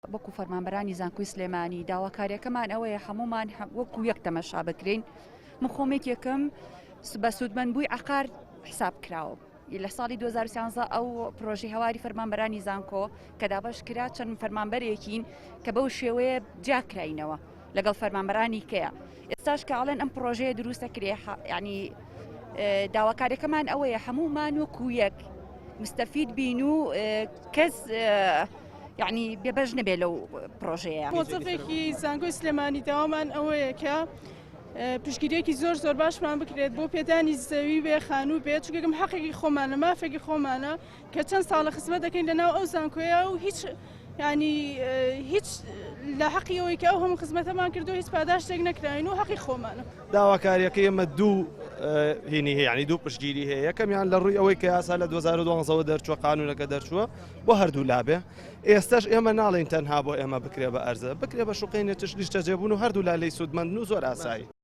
وەکو فەرمانبەرانی زانکۆی سلێمانی داواکاریەکەمان ئەوەیە هەمومان وەکو یەک تەمەشا بکرین من خۆم یەکێکم بە سوودمەندبووی عقار حساب کراوە لە ساڵی 2013 ئەو پرۆژەی هەواری فەرمانبەرانی زانکۆ کە دابەش کرا چەند فەرمانبەرێکین کە بەو شێوەیە جیاکراینەوە لەگەڵ فەرمانبەرانی کەیە ئێستاش کە ئەڵێن ئەم پرۆژەیە دروستە کرێ ینی داواکاریەکەمان ئەوەیە هەمومان وەکو یەک مستەفید بین و کەس یعنی بێبەش نەبێ لەو پرۆژەیە. مۆزەفێکی زانکۆی سلێمانی داوامان ئەوەیە کە پشگیریەکی زۆر زۆر باشمان بکرێت بۆ پێدانی زەوی بێ خانوو بێت چونکەم حەقێکی خۆمانە مافێکی خۆمانە کە چەند ساڵە خزمەت دەکەین لەناو ئەو زانکۆیە و هیچ ینی هیچ لە حەقی ئەوەی کە ئەو هەموو خزمەتەمان کردو هیچ پاداشتێک نەکراین و حەقی خۆمانە. داواکاریەکەی ئێمە دوو هینی هەیە ینی دوو پشتگیری هەیە یەکەمیان لە ڕووی ئەوەی کە یاسا لە 2012ەوە دەرچووە قانونەکە دەرچووە بۆ هەردوو لابێ ئێستش ئێمە ناڵێین تەنها بۆ ئێمە بکرێ بە ئەرزە بکرێ بە شوقەی نێتش نیشتەجێبوون و هەردوو لا لێی سوودمەندن و زۆر ئاسایی.